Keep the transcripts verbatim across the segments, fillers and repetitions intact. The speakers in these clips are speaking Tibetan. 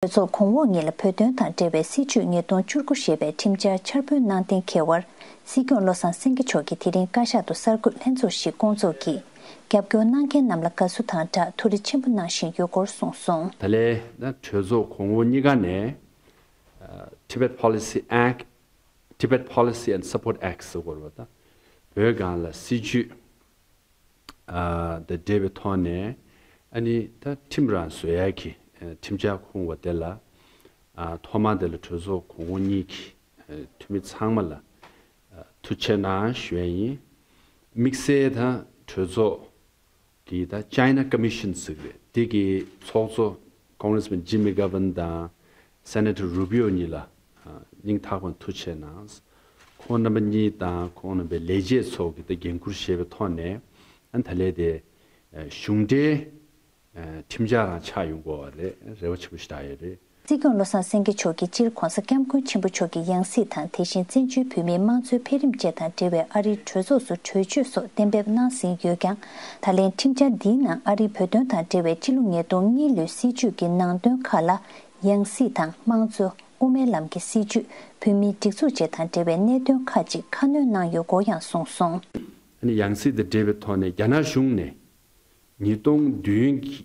གྲོས་ཚོགས་གོང་འོག་གཉིས་ལ་བོད་དོན་དང་འབྲེལ་བའི་སྲིད་བྱུས་ཉིས་སྟོང་བཅུ་དགུ་ཞེས་པའི་ཁྲིམས་འཆར་འཆར་འབུལ་གནང་གཏན་འཁེལ་བར། སྲིད་སྐྱོང་བློ་བཟང་སེང་གེ་མཆོག་གིས་དེ་རིང་བཀའ་ཤག་ཏུ་གསར་འགོད་ལྷན་ཚོགས་ཤིག་བསྐོང་ཚོགས་ཀྱིས། རྒྱབ་སྐྱོར་གནང་མཁན་རྣམས་ལ་དགའ་བསུ་དང་སྦྲགས་ཐུགས་རེ་ཆེན་པོ་གནང་བཞིན་ཡོད་སྐོར་གསུངས་སོང་། ད་ལན་ད་གྲོས་ཚོགས་གོང་འོག་གཉིས་ཀ་ནས། ཨ། Tibet Policy Act, Tibet Policy and Support Act ཟེར་དགོས་རེད་པ། ད་བོད་སྒང་ལ་སྲིད་བྱུས། ཨ། དང་འབྲེལ་བའི་ཐོག་ནས། ཨ་ནི་ད་ཁྲིམས་རང་བཟོ་ཡག་གི། ཨ། ཁྲིམས་འཆར་ཁོངས་པ་དེ་ལ། ཨ། ཐོག་མར་དེ་ལ་གྲོས་ཚོགས་གོང་འོག་གཉིས་ཀྱི། ཨ། འཐུས་མི་ཚང་མ་ལ། ཨ། ཐུགས་རྗེ་ཆེ་གནང་ཞུ་ཡ་ཡིན། དམིགས་བསལ་ད་གྲོས་ཚོགས་ཀྱི་ད་China Commission ཟེར་གི་རེད། དེ་གི་ཚོགས་གཙོ་Congressman Jim McGovern དང་Senator Rubio གཉིས་ལ། ཨ། སྙིང་ཐག་པ་ནས་ཐུགས་རྗེ་ཆེ་གནང་། ཁོང་རྣམ་པ་གཉིས་དང་ཁོང་རྣམ་པའི་ལས་བྱེད་ཚོ་གི་ད་འགན་འཁུར་བཞེས་པའི་ཐོག་ནས། ཨ། ད་ལན་དེ། ཨ། གཞུང་འབྲེལ། ཨ། ཁྲིམས་འཆར་རང་ཆགས་ཡོང་དགོས་པ་རེད། རེ་བ་ཆེན་པོ་ཞིག་བཞག་ཡོད་རེད། སྲིད་སྐྱོང་བློ་བཟང་སེང་གེ་མཆོག་གིས་སྤྱིར་༧གོང་ས་༧སྐྱབས་མགོན་ཆེན་པོ་མཆོག་གི་ཡང་སྲིད་དང་། དེ་བཞིན་བཙན་བྱོལ་བོད་མིའི་དམངས་གཙོའི་འཕེལ་རིམ་བཅས་དང་འབྲེལ་བའི་ཨ་རིའི་གྲོས་ཚོགས་སུ་གྲོས་ཆོད་སོགས་གཏན་འབེབས་གནང་ཟིན་ཡོད་ཀྱང་། ད་ལན་ཁྲིམས་འཆར་འདིའི་ནང་ཨ་རིའི་བོད་དོན་དང་འབྲེལ་བའི་སྤྱི་ལོ་ཉིས་སྟོང་གཉིས་ལོའི་སྲིད་བྱུས་ཀྱི་ནང་དོན་ཁག་ལ། ཡང་སྲིད་དང་། དམངས་གཙོ། དབུ་མའི་ལམ་གྱི་སྲིད་བྱུས། བོད་མིའི་སྒྲིག་འཛུགས་བཅས་དང་འབྲེལ་བའི་གནད་དོན་ཁག་ཅིག་ཁ་སྣོན་གནང་ཡོད་སྐོར་ཡང་གསུངས་སོང་། ཨ་ནི་ཡང་སྲིད་དང་འབྲེལ་བའི་ཐོག་ནས་རྒྱ་ནག་གཞུང་ནས་ཉིས་སྟོང་བདུན་གྱི་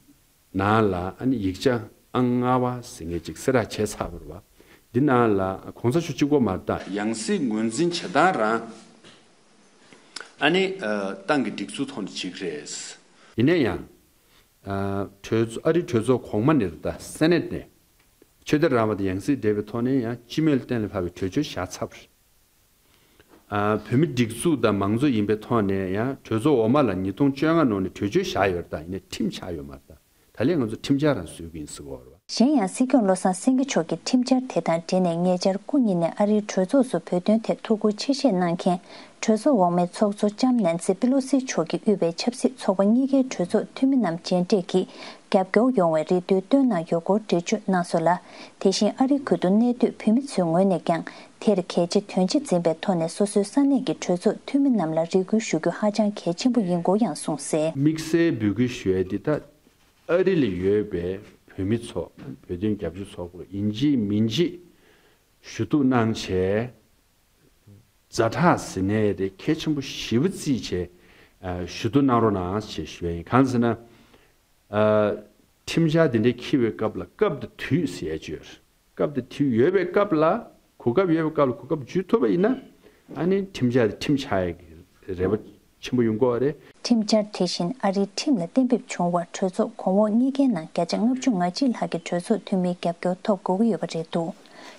ནང་ལ། ཨ་ནི་ཡིག་ཆ་ཨང་ལྔ་པ་ཟེར་མཁན་ཅིག་གསལ་བསྒྲགས་བྱས་ཚར་བ་རེད་པ། འདི་ནང་ལ་གོང་ས་མཆོག་གཅིག་པོ་མ་རེད་ད། ཡང་སྲིད་ངོས་འཛིན་བྱེད་སྟངས་རང་། ཨ་ནི། ཨ། ཏང་གི་སྒྲིག་འཛུགས་ཐོག་ནས་བྱེད་ཀྱི་རེད། ཡིན་ན་ཡང་། ཨ། གྲོས་ཚོགས། ཨ་རིའི་གྲོས་ཚོགས་གོང་མ་ནས་རེད་ད། སེ་ནེ་ཊི་ནས་ཆོས་དད་རང་དབང་དང་ཡང་སྲིད་འབྲེལ་བའི་ཐོག་ནས་ཡང་སྤྱི་མོས་གཏན་ལ་ཕབ་པའི་གྲོས་ཆོད་བཞག་ཚར་བ་རེད། ཨ། བོད་མི་སྒྲིག་འཛུགས་དང་མང་གཙོ་ཡིན་པའི་ཐོག་ནས་ཡང་གྲོས་ཚོགས་འོག་མ་ལ་ཉིས་སྟོང་བཅོ་ལྔ་ནང་ནས་གྲོས་ཆོད་བཞག་ཡོད་རེད་ད། ཡིན་ནའི་ཁྲིམས་ཆགས་ཡོད་མ་རེད་ད། ད་ལན་ང་ཚོ་ཁྲིམས་འཆར་རང་བཟོ་གི་ཡིན་ཟེར་གོ་རེད་པ། གཞན་ཡང་སྲིད་སྐྱོང་བློ་བཟང་སེང་གེ་མཆོག་གིས་ཁྲིམས་འཆར་དེ་དང་འབྲེལ་ནས་ཉེ་ཆར་སྐུ་ཉིད་ནས་ཨ་རིའི་གྲོས་ཚོགས་སུ་བོད་དོན་ཐད་ཐུགས་ཁུར་ཆེ་བཞེས་གནང་མཁན་གྲོས་ཚོགས་འོག་མའི་ཚོགས་གཙོ་ལྕམ་ནན་སི་པེ་ལོ་སི་མཆོག་གིས་དབུས་པའི་ཆབ་སྲིད་ཚོགས་པ་གཉིས་ཀའི་གྲོས་ཚོགས་འཐུས་མི་རྣམས་མཇལ་འཕྲད་ཀྱིས་རྒྱབ་སྐྱོར་ཡོང་བའི་རེ་འདུན་བཏོན་གནང་ཡོད་སྐོར་འགྲེལ་བརྗོད་གནང་སོང་ལ། དེ་བཞིན་ཨ་རིའི་ཁུལ་དུ་གནས་སྡོད་བོད་མི་ཚོའི་ངོས་ནས་ཀྱང་དེར་གལ་ཆེ་དོན་ཆེ་འཛིན་པའི་ཐོག་ནས་སོ་སོའི་ས་གནས་ཀྱི་གྲོས་ཚོགས་འཐུས་མི་རྣམས་ལ་རེ་སྐུལ་ཞུ་རྒྱུ་ཧ་ཅང་གལ་ཆེན་པོ་ཡིན་སྐོར་ཡང་གསུངས་གསལ། དམིགས་བསལ་འབོད་སྐུལ་ཞུ་ཡ་འདི་ད། ཨ་རི་ལ་ཡོད་པའི་བོད་མི་ཚོ། བོད་དོན་རྒྱབ་སྐྱོར་ཚོགས་པ་ཡིན་གཅིག་མིན་གཅིག་ཞུ་གཏུག་གནང་བྱས། ཛ་དྲག་ཟེར་ནའི་རེད། གལ་ཆེན་པོ་ཞེ་པོ་བརྩིས་བྱས། ཨ། ཞུ་གཏུག་གནང་རོགས་གནང་ཞེས་ཞུ་ཡ་ཡིན། གང་ཟེར་ན། ཨ། ཁྲིམས་འཆར་འདི་འདྲའི་འཁྱེར་བའི་སྐབས་ལ་སྐབས་དང་དུས་ཟེར་ཡ་ཅིག་ཡོད་རེད། སྐབས་དང་དུས་ཡོད་པའི་སྐབས་ལ། གོ་སྐབས་ཡོད་པའི་སྐབས་ལ་གོ་སྐབས་འཇུ་ཐུབ་པ་ཡིན་ན། ཨ་ནི་ཁྲིམས་འཆར་དེ་ཁྲིམས་ཆགས་ཡག་གི་རེ་བ་ཆེན་པོ་ཡོང་གི་ཡོད་རེད། ཁྲིམས་འཆར་དེ་བཞིན་ཨ་རིའི་ཁྲིམས་ལ་གཏན་འབེབས་བྱུང་བར་གྲོས་ཚོགས་གོང་འོག་གཉིས་ཀའི་ནང་བརྒྱ་ཆ་ལྔ་བཅུ་ང་གཅིག་ལྷག་གི་གྲོས་ཚོགས་འཐུས་མིའི་རྒྱབ་སྐྱོར་ཐོབ་དགོས་ཀྱི་ཡོད་པ་རེད་འདུག་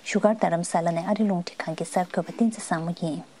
བཞུགས་སྒར་རྡ་རམ་ས་ལ་ནས་ཨ་རི་རླུང་འཕྲིན་ཁང་གི་གསར་འགོད་པ་བསྟན་འཛིན་བཟང་མོ་ཡིན།